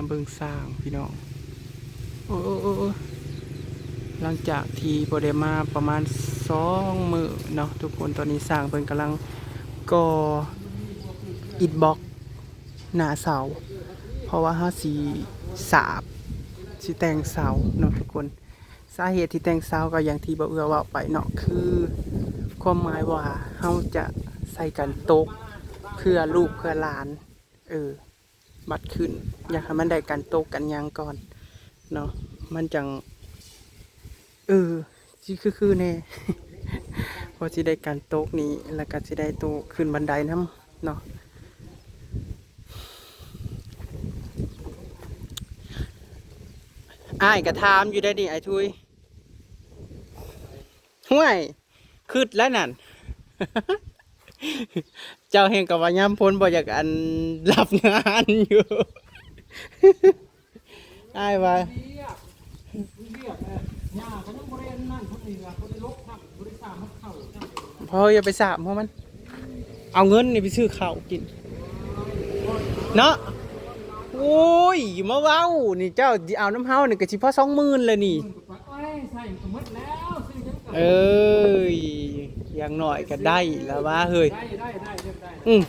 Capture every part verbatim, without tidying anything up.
เบิ่งสร้างพี่น้อง โอ้โอ้โอ้โอ้ หลังจากที่บ่ได้มาประมาณสองมื้อเนาะทุกคน ตอนนี้สร้างเพิ่นกำลังก่ออิฐบล็อกหน้าเสา เพราะว่าเฮาสิสาบ สิแต่งเสาเนาะทุกคน สาเหตุที่แต่งเสาก็อย่างที่บ่าวเอื้อเว้าไปเนาะ คือความหมายว่าเฮาจะใส่กันตกเพื่อลูกเพื่อหลาน เออ บัดขึ้น อยากให้มันได้กันตกกันหยังก่อนเนาะ มันจั่ง เออ สิคือๆแน่ พอสิได้กันตกนี่ แล้วก็สิได้โตขึ้นบันไดนำเนาะ อ้ายก็ถามอยู่ได้นี่ อ้ายทุย ห้วย คิดแล้วนั่น เจ้าแฮ่งก็ว่ายามพ้นบ่อยากอันรับงานอยู่ อ้ายว่า เวียก เวียก เออ หญ้าก็ยังบ่ได้อันนั้นเพิ่นนี่ว่าบ่ได้ลกซ้ำ บ่ได้สามารถเข้าซ้ำ เพราะอย่าไปสามเพราะมัน เอาเงินนี่ไปซื้อข้าวกิน เนาะ โอ้ย มาเว้า นี่เจ้าสิเอานำเฮานี่ก็สิพอสองหมื่นแล้วนี่ โอ้ย ใส่ก็หมดแล้ว ซื้อหยังก็ เอ้ย อย่างน้อยก็ได้แล้ววะเฮ้ย ได้ ได้ ได้ เริ่มได้ อืม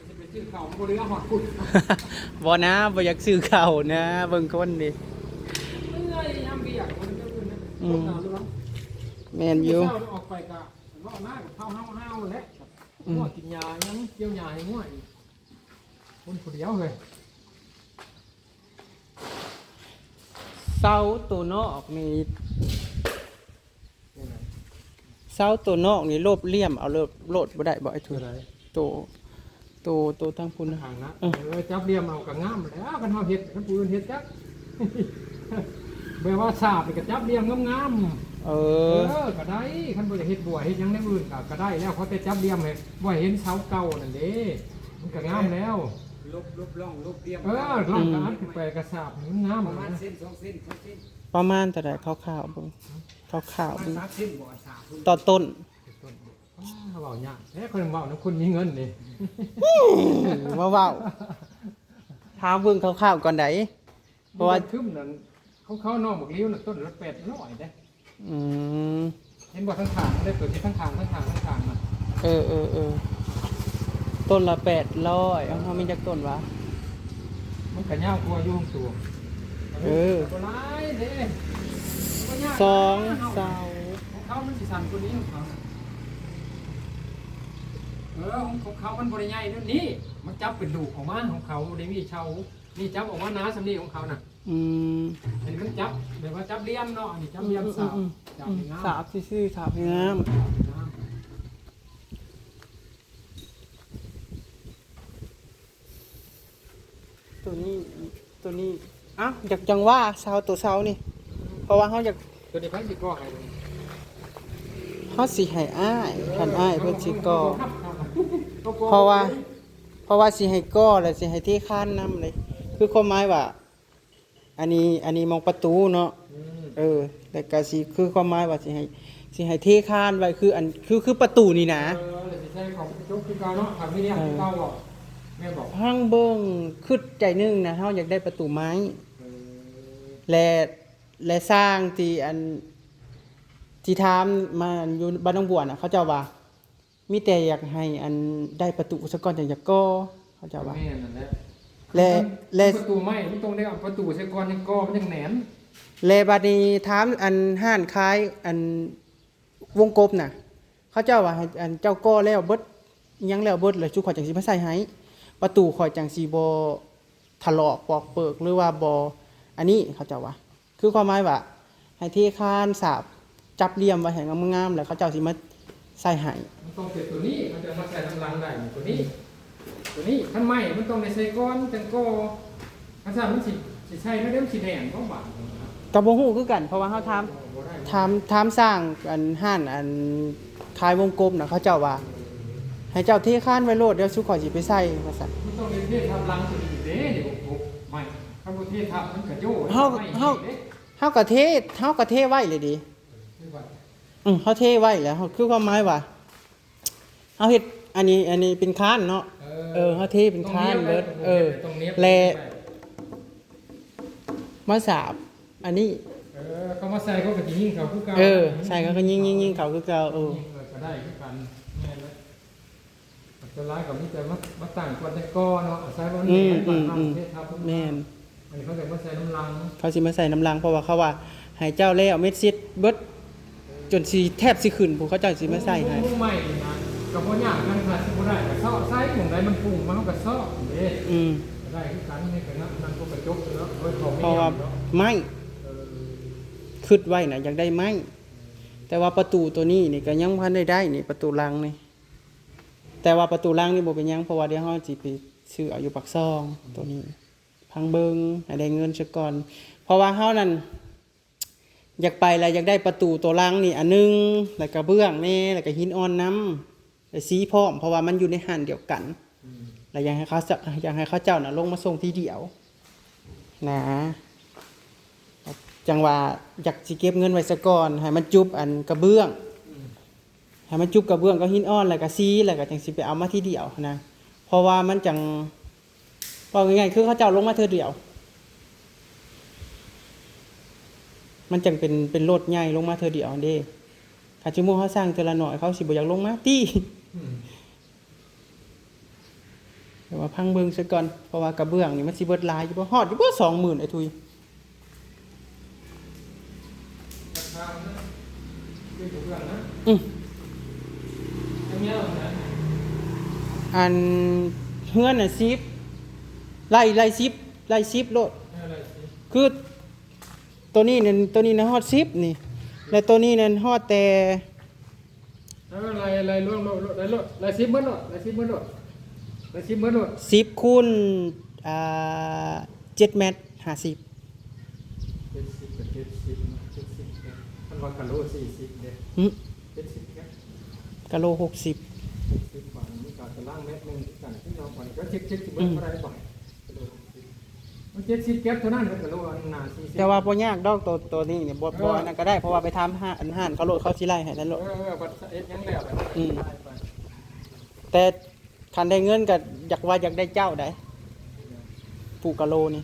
สิไปซื้อข้าวบ่เหลือฮอดพุ้น บ่นะ บ่อยากซื้อข้าวนะ เบิ่งคนนี่ เมื่อยยามเวียก บ่ได้ไปอื่นนะ อืม คนหนาวอยู่หลัง แม่นอยู่ เช้าออกไปก็เลาะนากับข้าวห้าวๆแหละ อืม งัวกินหญ้าหยัง เกี่ยวหญ้าให้งัวอีก คนผู้เดียวเฮ้ย เสาตัวนอกนี่ เสาตัวนอกนี่ลบเหลี่ยมเอาโลด โลดบ่ได้บ่ไอ้ทุย ตัวใด ตัว ตัว ตัวทางพุ้นนะ ทางนะ เออ เออ จับเหลี่ยมเอาก็งามแล้ว คันเฮาเฮ็ด คันผู้อื่นเฮ็ดจัก แบบว่าสาบนี่ก็จับเหลี่ยมงามๆ เออ เออ ก็ได้ คันบ่ได้เฮ็ดบั้วเฮ็ดหยังแนวอื่นก็ ก็ได้แล้ว ขอแต่จับเหลี่ยมให้บ่ให้เห็นเสาเก่านั่นเด้ มันก็งามแล้ว ลบ ลบร่อง ลบเหลี่ยม เออ ร่องก็อัดขึ้นไป กระสาบให้มันงาม ประมาณเส้นสองเส้น สองเส้น ประมาณเท่าใดคร่าวๆเบิ่ง คร่าวๆเบิ่ง ประมาณสามเส้นบ่ สามเส้น ต่อต้น ต้น อ้า เว้ายากแท้ คนเว้านำคนมีเงินนี่ อืม มาเว้า ถามเบิ่งคร่าวๆก่อนใด เพราะว่า ต้นทึมนั่น ของเขาน้องบักหลิ้วน่ะ ต้นละแปดร้อยเด้ อืม เห็นบ่ ทั้งข้างเด้ ตัวที่ทั้งข้าง ทั้งข้าง ทั้งข้างน่ะ เออ เออ เออ ต้นละแปดร้อย เอ้า เฮามีจักต้นวะ มันก็ยาวกว่าอยู่ตัว เออ บ่หลายเด้ บ่ยาก สองเสา ของเขามันสิสั้นกว่านี้ของเขาน่ะ เออ ของ ของเขามันบ่ได้ใหญ่เท่านี้ มันจับเป็นลูกออกมา ของเขาบ่ได้มีเสา นี่จับออกมาหนาส่ำนี้ของเขาน่ะ อืม อันนี้มันจับแบบว่าจับเหลี่ยมเนาะ อันนี้จับเหลี่ยมสาบ อืม อืม อืม จับให้งาม สาบซื่อๆ สาบให้งาม งาม ตัวนี้ ตัวนี้ เอ้า อยากจั่งว่าเสาตัวเสานี่ เพราะว่าเฮาอยาก ตัวนี้ไผสิก่อให้ เฮาสิให้อ้าย คันอ้ายเพิ่นสิก่อ เพราะว่า เพราะว่าสิให้ก่อแล้วสิให้เทคานนำเลย คือความหมายว่า อันนี้ อันนี้หม่องประตูเนาะ อืม เออ แล้วก็สิ คือความหมายว่าสิให้ สิให้เทคานไว้ คืออัน คือ คือประตูนี่นะ เออ แล้วสิใส่ของกระจกคือเก่าเนาะ ถ้ามีเนี่ย เออ คือเก่าบ่ แม่นบ่ พังเบิ่ง คิดใจหนึ่งนะ เฮาอยากได้ประตูไม้ เออ และ และช่างที่อัน ที่ถามมาอยู่บ้านหนองบัวน่ะ เขาเจ้าว่า มีแต่อยากให้อันได้ประตูซะก่อนจั่งอยากก่อ เขาเจ้าว่า แม่นนั่นแหละ และ และ ประตูไม้มันต้องได้เอาประตูใส่ก่อน ยังก่อมันยังแหนน และบัดนี้ถามอันร้านขายอันวงกบน่ะ เขาเจ้าว่าให้อันเจ้าก่อแล้วเบิด ยังแล้วเบิดแล้ว ชุข่อยจั่งสิมาใส่ให้ ประตูข่อยจั่งสิบ่ถลอกปอกเปิก หรือว่าบ่อันนี้ เขาเจ้าว่า คือความหมายว่า ให้เทคานสาบจับเหลี่ยมไว้ให้งามๆ แล้วเขาเจ้าสิมาใส่ให้ มันต้องเป็นตัวนี้ มันจะมาใส่ทางหลังได้ ตัวนี้ ตัวนี้ คันไม้มันต้องได้ใส่ก่อนจั่งก่อ คันซั่นมันสิ สิใส่แล้วเดี๋ยวมันสิแหนนบ่บาดนะ ก็บ่ฮู้คือกัน เพราะว่าเฮาถาม บ่ได้ ถาม ถามช่างอันร้านอันขายวงกบน่ะ เขาเจ้าว่า ให้เจ้าเทคานไว้โลด เดี๋ยวชุข่อยสิไปใส่ ว่าซั่น มันต้องได้เททับหลังตัวนี้เด้ นี่วงกบไม้ คันบ่เททับมันก็โยก เฮา ไม้ เฮา เด้ เฮาก็เท เฮาก็เทไว้เลยเด้ อืม เฮาเทไว้แล้ว เฮา คือความหมายว่า เฮาเฮ็ดอันนี้ อันนี้เป็นคานเนาะ เออ เออ เฮาเทเป็นคานเบิด ต้องเนียบไว้ เออ ต้องเนียบ และ ไว้ มาสาบอันนี้ เออ เขามาใส่เขาก็จะยิงเขาคือเก่า เออ ใส่เขาก็ยิงยิงยิงเขาคือเก่า เออ ยิงเออก็ได้คือกันแม่นแล้วอันตรายก็มีแต่มามาตั้งก่อนแต่ก่อนเนาะอาศัยว่ามัน อืม เป็น อืม บ้าน อืม เทศทับ แม่น อันนี้เขาจะมาใส่น้ำลัง เขาสิมาใส่น้ำลัง เพราะว่าเขาว่าให้เจ้าแล้วเม็ดซิดเบิด จนสิแทบสิขึ้น ผู้เขาเจ้าสิมาใส่ให้ มุ้งใหม่นี่นะก็บ่ยากกันค่ะสิบ่ได้ก็เซาะใส่หม่องใดมันปรุงมันก็เซาะเด้ อืม ก็ได้คือกันนี่ก็นั่นนั่นก็กระจกแล้วโดยของ เพราะว่า เนาะ ไม้ เออ คิดไว้นะอยากได้ไม้ แต่ว่าประตูตัวนี้นี่ก็ยังพันได้ได้นี่ประตูหลังนี่ แต่ว่าประตูหลังนี่บ่เป็นหยัง เพราะว่าเดี๋ยวเฮาสิไปซื้อเอาอยู่ปากซองตัวนี้ พังเบิ่งให้ได้เงินซะก่อน เพราะว่าเฮานั่น อยากไปแล้วอยากได้ประตูตัวหลังนี่อันหนึง แล้วก็เบื้องแน่ แล้วก็หินอ่อนนำ แล้วสีพร้อม เพราะว่ามันอยู่ในห้านเดียวกัน อืม แล้วอยากให้เขาเจ้า อยากให้เขาเจ้าน่ะลงมาส่งทีเดียว นะ จังว่าอยากสิเก็บเงินไว้ซะก่อน ให้มันจุบอันกระเบื้อง อืม ให้มันจุบกระเบื้องกับหินอ่อน แล้วก็สี แล้วก็จังสิไปเอามาทีเดียวนะ เพราะว่ามันจัง เว้าง่ายๆ คือเขาเจ้าลงมาเทื่อเดียว มันจังเป็น เป็นรถใหญ่ลงมาเทื่อเดียวเด้ คันสิหมู่เฮาสั่งเทื่อละน้อย เขาสิบ่อยากลงมาติ อืม แต่ว่าพังเบิ่งซะก่อน เพราะว่ากระเบื้องนี่มันสิเบิดหลายอยู่บ่ ฮอดอยู่บ่ สองหมื่น ไอ้ทุย ราคามันนะเป็นกระเบื้องนะ อืม อันนี้เอานะ อันเฮือนน่ะ สิบ ไล่ ไล่ สิบ ไล่ สิบ โลด อะไรสิ คือตัวนี้นั่น ตัวนี้นะฮอด สิบ นี่ แล้วตัวนี้นั่นฮอดแต่ แล้วอะไรอะไรล่วงโลดโลดอะไรโลดอะไรสิบเมื่อโลดอะไรสิบเมื่อโลดอะไรสิบเมื่อโลด สิบ คูณ อ่า เจ็ด เมตร ห้าสิบ เจ็ดสิบกับเจ็ดสิบนะเจ็ดสิบเนี่ยมันว่ากะโลสี่สิบเนี่ย หึ เจ็ดสิบเนี่ย กะโล หกสิบ เจ็ดสิบบาทนี่ก็ตารางเมตรหนึ่งที่กันที่เราผ่อนก็เจ็ดเจ็ดสิบเมื่อเท่าไหร่บาทกะโลหกสิบมันเจ็ดสิบเก็บเท่านั้นก็กะโลอันหนาสี่สิบ แต่ว่าบ่ยากดอกตัว ตัวนี้เนี่ยบ่ เออ บ่อันนั้นก็ได้ เพราะว่าไปถามห้าน อันห้านเขาโลด เขาสิไล่ให้นั่นโลด เออเออบัตรเอ็ดยังแล้ว อืม ได้ไป แต่คันได้เงินก็อยากว่าอยากได้เจ้าได้ ปลูกกะโลนี่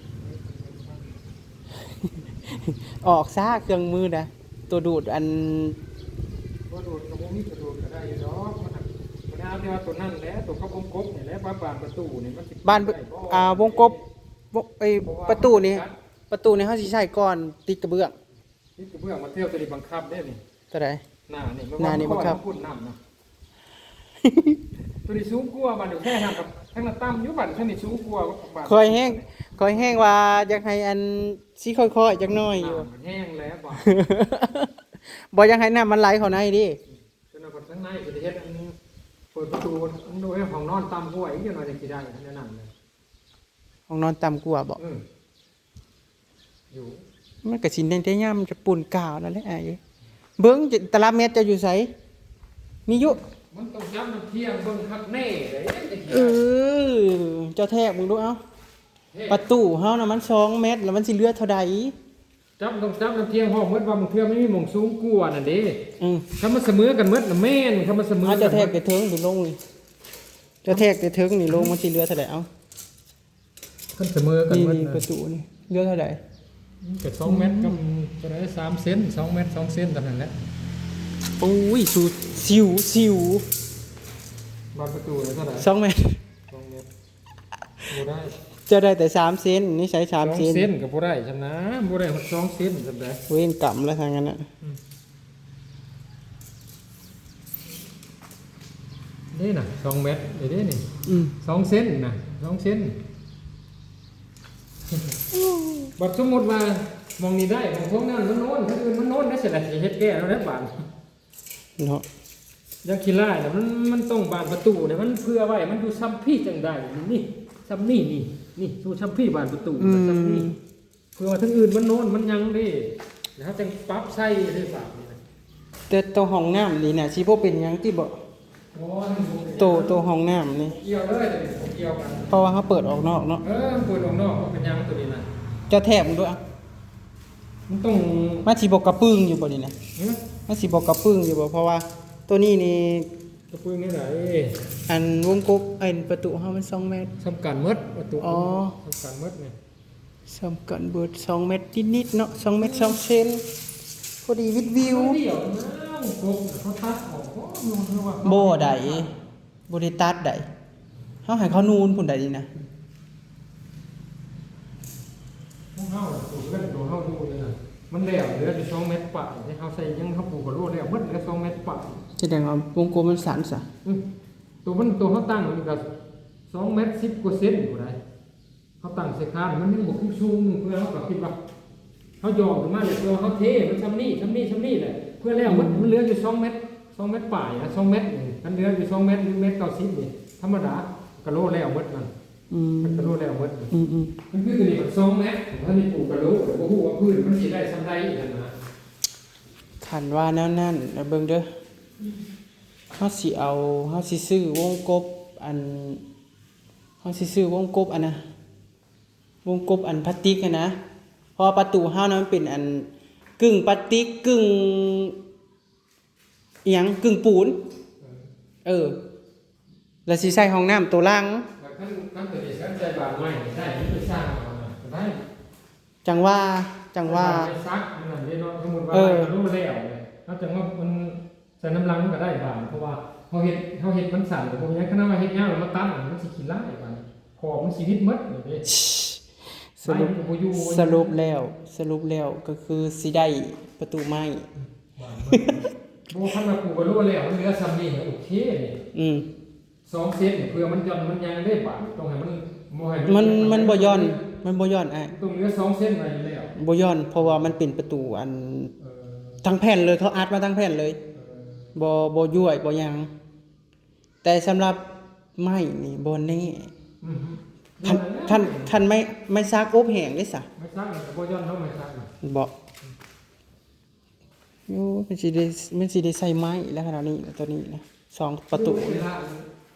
ออกซะเครื่องมือนะ ตัวดูดอัน ก็ดูดกระโปรงนี่กระดูดก็ได้อยู่ดอกมันมันเอาแต่ว่าตัวนั่นแหละตัวกระโปรงกบนี่แหละบ้านบานประตูนี่มันสิ บ้าน ได้บ่ อ่า วงกบ วง ไอ้ประตูนี่ ประตูนี่เขาสิใส่ก่อนติดกระเบื้อง นี่กระเบื้องมาเที่ยวตัวนี้บังคับได้นี่ ตัวใด หน้านี่ หน้านี่บังคับ มันพูดนำนะตัวนี้สูงกว่าบ้านอยู่แค่ห่างกับทั้งนั้นต่ำอยู่บ้านทั้งนี้สูงกว่าบ้าน คอยแห้ง คอยแห้งว่าอยากให้อันสีค่อยๆจักหน่อยอยู่ น้ำมันแห้งแล้วบ้าน บ่อยากให้น้ำมันไหลเข้าในดิ จนเอาทั้งในก็จะเฮ็ดอันเปิดประตูมันดูให้ห้องนอนต่ำกว่าอีกหน่อยจะกี่ได้แนะนำเลย ห้องนอนต่ำกว่าบ่ อืมอยู่ มันก็สิเน้นแต่ย่ามจะปูนกาวนั่นแหละอ้ายเอ้ย เบิ่งตารางเมตรเจ้าอยู่ไส มีอยู่ มันต้องย้ำน้ำเที่ยงเบิ่งคักแน่เลย เออ เจ้าแทกมึงดูเอ้า ประตูเฮานะมันสองเมตร แล้วมันสิเหลือเท่าใด จับต้องจับน้ำเที่ยงห้องเมื่อว่าบางเทื่อไม่มีหม่องสูงกว่านั่นเด้ อืม ถ้ามันเสมอกันเมื่อน่ะแม่นถ้ามันเสมอ เอา กั เจ้าแทก เบิด แต่เทิงถึงลงนี่ เจ้าแทกแต่เทิงนี่ลงมันสิเหลือเท่าใดเอ้า คันเสมอกัน นี่ เมื่อ นี่ นะ ประตูนี่เหลือเท่าใด มันก็สองเมตรกับเท่าไหร่สามเซนสองเมตรสองเซนเท่านั้นแหละ โอ้ยสูสิวสิว บานประตูเลยเท่าไหร่ สองเมตร สองเมตรบ่ได้ เจ้าได้แต่สามเซนนี่ใช้สามเซน สองเซนก็บ่ได้ชนะบ่ได้หมดสองเซนจำได้ เวรกรรมแล้วทางนั้นน่ะ นี่น่ะสองเมตรนี่เด้นี่ อืม สองเซนน่ะสองเซนบัดสมมติว่ามองนี้ได้มองพวกนั้นมันโน้นคนอื่นมันโน้นได้เสร็จแล้วสิเฮ็ดแก้แล้วได้บาด เนาะ ยังขี้ไล่น่ะมันมันต้องบานประตูเนี่ยมันเพื่อไว้มันอยู่ซ้ำพี่จังใดนี่นี่ซ้ำนี่นี่นี่อยู่ซ้ำพี่บานประตู อืม ซ้ำนี่เพื่อว่าทั้งอื่นมันโน้นมันยังเด้แล้วจังปรับใส่ได้บาดนี่นะ แต่ตัวห้องน้ำนี่น่ะสิบ่เป็นหยังติบ่ โอ้ย ตัวตัวห้องน้ำนี่ เกี่ยวเลยเกี่ยวกัน เพราะว่าเขาเปิดออกนอกเนาะ เออเปิดออกนอกมันเป็นยังตัวนี้นะ เจ้าแทกมึงดูอ่ะ มันต้อง มันสิบ่กระปึ้งอยู่บ่นี่นะ เฮ้ย มันสิบ่กระปึ้งอยู่บ่เพราะว่าตัวนี้นี่ กระปึ้งนี่ไหน อันวงกบอันประตูเฮามันสองเมตร สำคัญหมดประตู อ๋อ สำคัญหมดเนี่ย สำคัญเบิดสองเมตรนิดๆเนาะ สองเมตรสองเซน พอดีวิดวิว เดี๋ยวนะ วงกลมน่ะเขาตัดออกบ่ บ่ได้ บ่ได้ตัดได้ เฮาให้เขานูนพุ้นได้นี่นะ ของเฮาน่ะ ตัวเพื่อนตัวเฮาอยู่นี่นะ มันแล้วเหลืออยู่สองเมตรปลาย ที่เฮาใส่ยัง เฮาปลูกกะโหลแล้ว หมดเหลือสองเมตรปลาย แสดงว่าวงกลมมันสั้นซะ อืม ตัวมัน ตัวเฮาตั้งนี่ก็สองเมตรสิบกว่าเซนพุ้นได้ เฮาตั้งใส่คาน มันยังบ่คือสูง เพื่อเฮาก็คิดว่า เฮาหย่อนขึ้นมาเลย เพื่อเฮาเทมันส่ำนี้ ส่ำนี้ ส่ำนี้แหละ เพื่อแล้วมัน อืม มันเหลืออยู่สองเมตร สองเมตรปลายนะ สองเมตรนี่ คันเหลืออยู่สองเมตร หรือเมตรเก้าสิบนี่ ธรรมดา กะโหลแล้วหมดนั่น อืม มันกะโหลแล้วหมดนั่น อืม อืม มันคือตัวนี้มันสองเมตร ถ้ามีปลูกกะโหล บ่ฮู้ว่าพื้นมันสิได้ส่ำใดอีกนั่นนะ คันว่าแนวนั้น แล้วเบิ่งเด้อ เฮาสิเอา เฮาสิซื้อวงกบอัน เฮาสิซื้อวงกบอันน่ะ วงกบอันพลาสติกหั้นนะ เพราะว่าประตูเฮานะมันเป็นอันกึ่งพลาสติกกึ่งอิหยัง กึ่งปูน เออ แล้วสิใส่ห้องน้ำตัวหลัง แล้วคัน คันตัวนี้ใส่บานไม้ได้ มันไปสร้างเอานะ ก็ได้ จั่งว่า จั่งว่า ใส่บานไม้ซักนั่นเด้เนาะ สมมุติว่า เออ ไม้กะโหลแล้วเนี่ย เฮาจั่งว่ามัน ใส่น้ำลังก็ได้บาน เพราะว่าเฮาเฮ็ด เฮาเฮ็ดมันสั้น แต่บ่มีหยัง คันว่าเฮ็ดยาวแล้วมาตัด มันสิขี้ร้ายบาน ขอบมันสิหวิดหมดเลยเด้ สรุป ไม้มันก็บ่อยู่ สรุปแล้ว สรุปแล้วก็คือสิได้ประตูไม้ บานมัน บ่ คันว่าปลูกกะโหลแล้ว มันเหลือส่ำนี้ โอเคเลย อืม สองเซน เพื่อมันหย่อนมันหยังได้บาน ต้องให้มัน บ่ให้ มัน มันบ่หย่อน มันบ่หย่อนอ้าย ต้องเหลือสองเซนไว้อยู่แล้ว บ่หย่อน เพราะว่ามันเป็นประตูอัน เออ ทั้งแผ่นเลย เขาอัดมาทั้งแผ่นเลย เออ บ่ บ่ย้วย บ่หยัง แต่สำหรับไม้นี่บ่แน่ อือฮึ คัน นั่นแหละ คัน คันไม้ ไม้สักอบแห้งเด้ซะ ไม้สักน่ะก็บ่หย่อนเนาะ ไม้สักน่ะ บ่ โอ้ มันสิได้ มันสิได้ใส่ไม้แล้วขนาดนี้นะ ตัวนี้นะ สองประตู โอ้ย ล่าง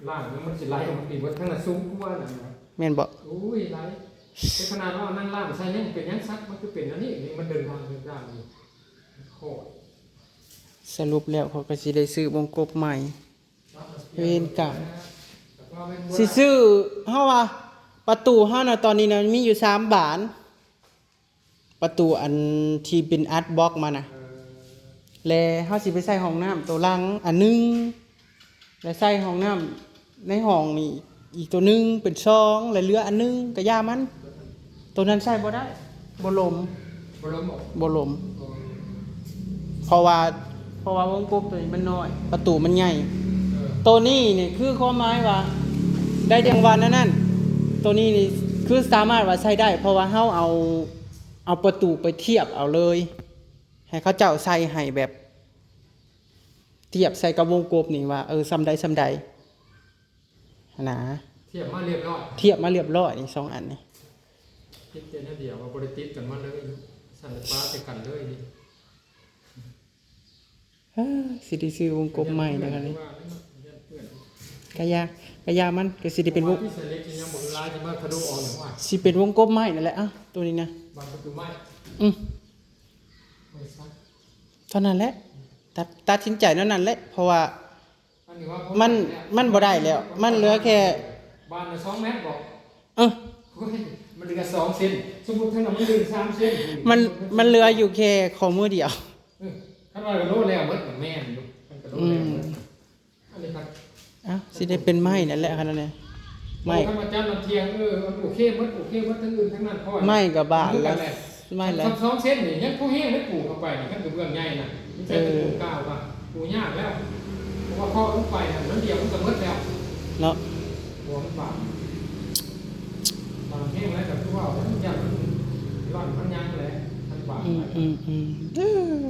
ล่างมันสิไหลออกมาปีเบิด ทั้งนั้นสูงกว่านั่นนะ แม่นบ่ โอ้ย ไหล แต่ขนาดว่านั่งล่างใส่ยังเป็นยังสัก มันคือเป็นอันนี้ นี่มันเดินทาง เดินทางอยู่ โคตร สรุปแล้วเขาก็สิได้ซื้อวงกบใหม่ เวรกรรม สิซื้อ เฮาว่า ประตูเฮานะ ตอนนี้นะ มีอยู่สามบาน ประตูอันที่เป็นอัดบล็อกมานะ เออ และเฮาสิไปใส่ห้องน้ำตัวหลังอันหนึ่ง และใส่ห้องน้ำในห้องนี่อีกตัวหนึ่งเป็นสอง และเหลืออันหนึ่งก็อย่ามัน ตัวนั้นใส่บ่ได้ บ่หลม บ่หลมบ่ บ่หลม เออ เพราะว่า เพราะว่าวงกบตัวนี้มันน้อย ประตูมันใหญ่ เออ ตัวนี้นี่คือความหมายว่า ได้จังหวะนั้นนั่น ตัวนี้นี่คือสามารถว่าใช้ได้ เพราะว่าเฮาเอา เอาประตูไปเทียบเอาเลย ให้เขาเจ้าใส่ให้แบบ เทียบใส่กับวงกบนี่ว่า เออ ส่ำใดส่ำใดหั้นนะ เทียบมาเรียบร้อย เทียบมาเรียบร้อยนี่ สองอันนี่ ติดแต่แนวเดียว ว่าบ่ได้ติดกันมาเลย สั่นปะใส่กันเลยนี่ เอ้อ สิได้ซื้อวงกบใหม่นะคะนี่ ว่าแล้วเนาะ ย่านเปื้อน กะยา กะยามัน ก็สิได้เป็นวง ที่ใส่เหล็กยังบ่หลาย จะมาทะลุออกหยังวะ สิเป็นวงกบใหม่นั่นแหละ อ่ะ ตัวนี้นะ บานประตูไม้ อืม บริษัท เท่านั้นแหละ ตัด ตัดสินใจเท่านั้นแหละ เพราะว่า อันนี้ว่า มัน มันบ่ได้แล้ว มันเหลือแค่ บานละสองเมตรบอก เออ โอ้ย มันเหลือสองเซน สมมุติทั้งนั้นมันเหลือสามเซน มัน มันเหลืออยู่แค่ข้อมือเดียว เออ คันว่าโลแล้วหมด แม่นอยู่ มันก็โลแล้วหมด อืม อันนี้ครับ อ้าว สิได้เป็นไม้นั่นแหละขนาดนี้ ไม้ โอ้ คันว่าจันทร์ลำเทียง เออ มันโอเคหมด โอเคหมด ทั้งอื่นทั้งนั้น เพราะว่า ไม้กับบาทละ ไม้ละ สองเซนนี่ยังพอแห้งได้ปลูกเข้าไปนี่ คันกระเบื้องใหญ่น่ะ มันใช้ตะปูกาวป่ะ ปลูกยากแล้ว เพราะว่าเคาะลงไปน่ะ น้ำเดียวมันก็หมดแล้ว เนาะ หัวมันบาด บาดแห้งแล้วก็คือว่ามันยัง ร่อนมันยังแหละ มันบาด อืม อืม อืม เด้อ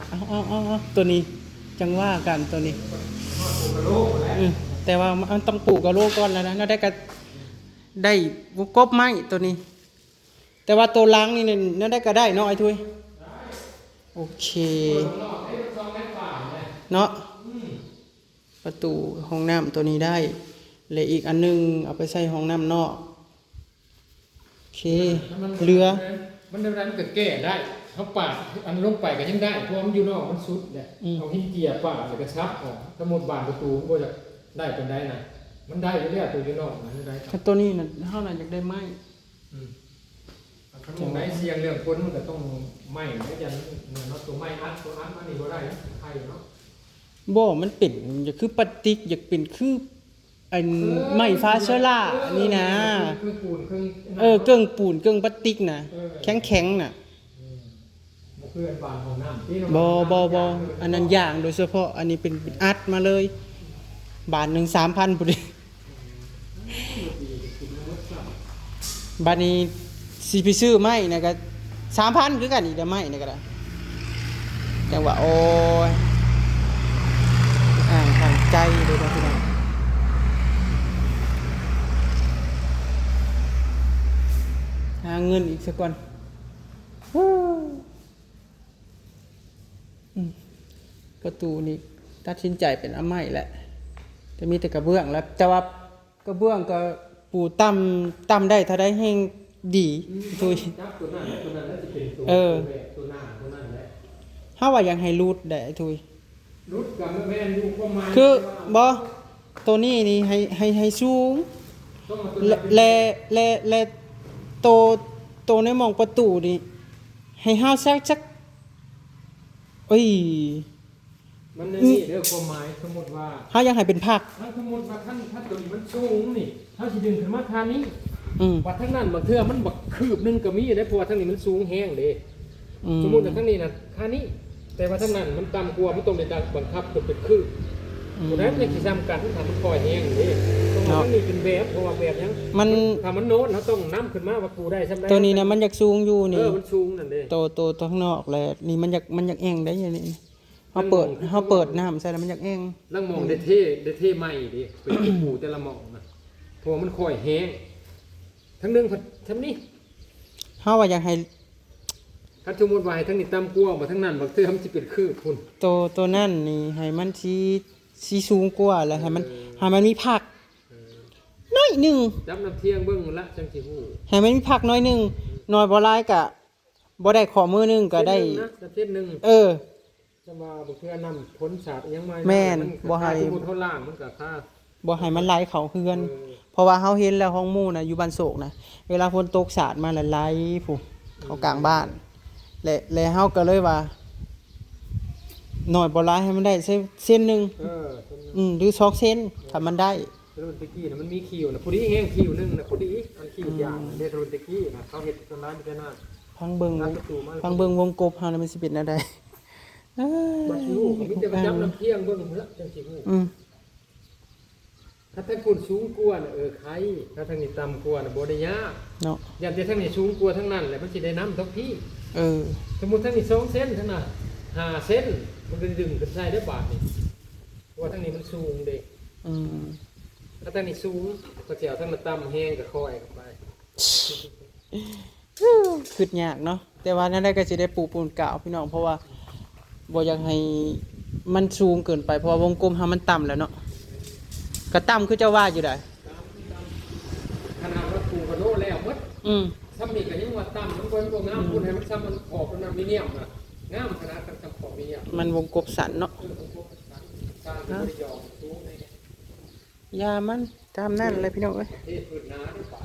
เอา เอา เอา เอา ตัวนี้ จั่งว่ากันตัวนี้ อืม แต่ว่ามันต้องปลูกกะโหลก่อนแล้วนะ แล้วได้ก็ได้วงกบไม้ตัวนี้ แต่ว่าตัวหลังนี่เนี่ย แนวใดก็ได้เนาะ ไอ้ทุย โอเค เนาะ ประตูห้องน้ำตัวนี้ได้ และอีกอันหนึ่งเอาไปใส่ห้องน้ำนอก โอเค มัน เหลือ มัน มันก็แก้ได้ เขาปาดอันลงไปก็ยังได้ เพราะมันอยู่นอกมันสุดแหละ อืม เอาหินเจียปาดแล้วก็ซับออก สมมุติบานประตูมันก็จะได้ปานใดนะ มันได้อยู่แล้ว ตัวอยู่นอกนะ ได้ คันตัวนี้น่ะเฮาน่ะอยากได้ไม้ อืม คันมันได้เสี่ยงเรื่องคนมันก็ต้องไม้แล้วจะเนี่ยเนาะ ตัวไม้อัด ตัวอัดมันนี่บ่ได้นะ ไทยเนาะ บ่มันเป็นอยากคือปลาติก อยากเป็นคืออันไม้ฟ้าเชื้อราอันนี้นะ เครื่องปูนเครื่อง เออเกิ่งปูนเกิ่งปลาติกนะ แข็งๆน่ะ บ่คืออันบานของน้ำที่ บ่บ่บ่อันนั้นยางโดยเฉพาะ อันนี้เป็นอัดมาเลย บานหนึ่งสามพันพุ้นเด้ บาดนี้สิไปซื้อไม้นะก็สามพันคือกันอีกแล้ว ไม้นะก็ได้ จังหวะ โอ้ย อ่างทางใจเลยนะพี่น้อง หาเงินอีกสักก่อน ฮู้ อืม ประตูนี่ตัดสินใจเป็นเอาไม้แหละ แต่มีแต่กระเบื้องแล้ว แต่ว่ากระเบื้องก็ปูต่ำต่ำได้เท่าใดแฮงดี อืม ทุย จับตัวนั้นตัวนั้นน่าจะเป็นตัว เออ แบบตัวหน้าตัวนั้นแหละ เฮาว่าอยากให้รูดได้ทุย รุดกับแม่นอยู่ความหมาย คือ ว่า บ่ตัวนี้นี่ให้ให้ให้สูง ต้องเอาตัว และ นั้นเป็น และและและโตโตในหม่องประตูนี่ ให้เฮาสักสัก เอ้ย มันในนี่เด้อ ความหมายสมมติว่า เฮาอยากให้เป็นผัก ถ้าสมมติว่าท่านท่านตัวนี้มันสูงนี่ เขาสิดึงขึ้นมาท่านี้ อืม ว่าทั้งนั้นบางเทื่อมันบักคืบหนึงก็มีได้ เพราะว่าทั้งนี้มันสูงแฮงเด้ อื สมมติว่าทั้งนี้นะท่านี้ แต่ว่าทั้งนั้นมันต่ำกว่า มันต้องได้ดังบังคับจนเป็นคืบ อืม ตัวนั้นยังสิซ้ำกัน ถ้ามันคอยแฮงเด้ เพราะว่าทั้งนี้เป็นแบบ เพราะว่าแบบหยัง มัน ถ้ามันโน้นเขาต้องนำขึ้นมาว่ากูได้ซ้ำได้ ตัวนี้นะมันอยากสูงอยู่ เอ นี่ อมันสูงนั่นเด้ โตโตตัวข้างนอกแหละ นี่มันอยากมันอยากแอ่งได้อย่างนี้ เฮาเปิด มันมอง เฮาเปิดน้ำใส่แล้วมันอยากแอ่ง ลังมองได้เทได้เทใหม่เด้ เป็นปูแต่ละหม่องนะ เพราะว่ามันคอยแฮง ทั้งหนึงทั้งนี้ เฮาว่าอยากให้ ถ้าสมมติว่าให้ทั้งนี้ต่ำกว่า บ่ทั้งนั้นบางเทื่อมันสิเป็นคืบพุ้น โตโตนั่นนี่ให้มันสีสีสูงกว่า แล้วให้มัน เออ ให้มันมีผัก เออ น้อยหนึ่ง จับน้ำเที่ยงเบิ่งละจังสิฮู้ ให้มันมีผักน้อยหนึ่ง น้อยบ่หลายกะบ่ได้ขอมือหนึ่งก็ได้ เส้นหนึ่งนะเส้นหนึ่ง เออ จะมาบางเทื่อน้ำพ้นสาดยังมา แม่น มันก็ บ่ให้ สมมุติเขาล้างมันก็ค่า บ่ให้มันไหลเข้าเฮือน เออ เพราะว่าเฮาเห็นแล้วห้องหมู่นะอยู่บ้านโศกนะ เวลาฝนตกสาดมาแล้วไหลผู้เข้ากลางบ้าน และและเฮาก็เลยว่าน้อยบ่หลายให้มันได้เส้นเส้นหนึ่ง เออเส้นหนึ่ง อืมหรือสองเส้นถ้ามันได้ รุ่นตะกี้นะมันมีคิวนะพอดีแฮงคิวหนึ่งนะพอดีอันคิวยางนะเด้รุ่นตะกี้นะเขาเฮ็ดต้นไม้มันจะน่า พังเบิ่ง งัดประตูมา พังเบิ่งวงกบเฮานี่มันสิเป็นแนวใด บัดสิฮู้ก็มีแต่ว่าจับน้ำเที่ยงเบิ่งพุ้นละจังสิฮู้ อืม ถ้าทางคุณสูงกว่าน่ะเออใครถ้าทางนี้ต่ำกว่าน่ะบ่ได้ยาก เนาะ ย่านแต่ทางนี้สูงกว่าทางนั้นแหละมันสิได้น้ำทั้งพี่ เออ สมมุติทางนี้สองเซนทางนั้นห้าเซนมันก็ดึงขึ้นใส่ได้บาดนี่เพราะว่าทางนี้มันสูงเด้ อืม ถ้าทางนี้สูงก็สิเอาทางนั้นต่ำแฮงก็ค่อยกันไป คิดยากเนาะ แต่ว่าแนวใดก็สิได้ปูปูนกาวพี่น้อง เพราะว่าบ่อยากให้มันสูงเกินไป เพราะว่าวงกลมเฮามันต่ำแล้วเนาะ ก็ต่ำคือเจ้าว่าอยู่ได๋ ขนาดว่าปูกระโดดแล้วหมด อืม ซ้ำนี่ก็ยังว่าต่ำมันบ่บ่งามพูดให้มันซ้ำมันขอบมันมีเนียมนะงามขนาดกันซ้ำขอบมีเนียม มันวงกบสั้นเนาะ เออผมพวกสร้างเป็นบริยองสูงเลย อย่ามันตามนั่นเลยพี่น้องเอ้ย เทพื้นหนาด้วยป่า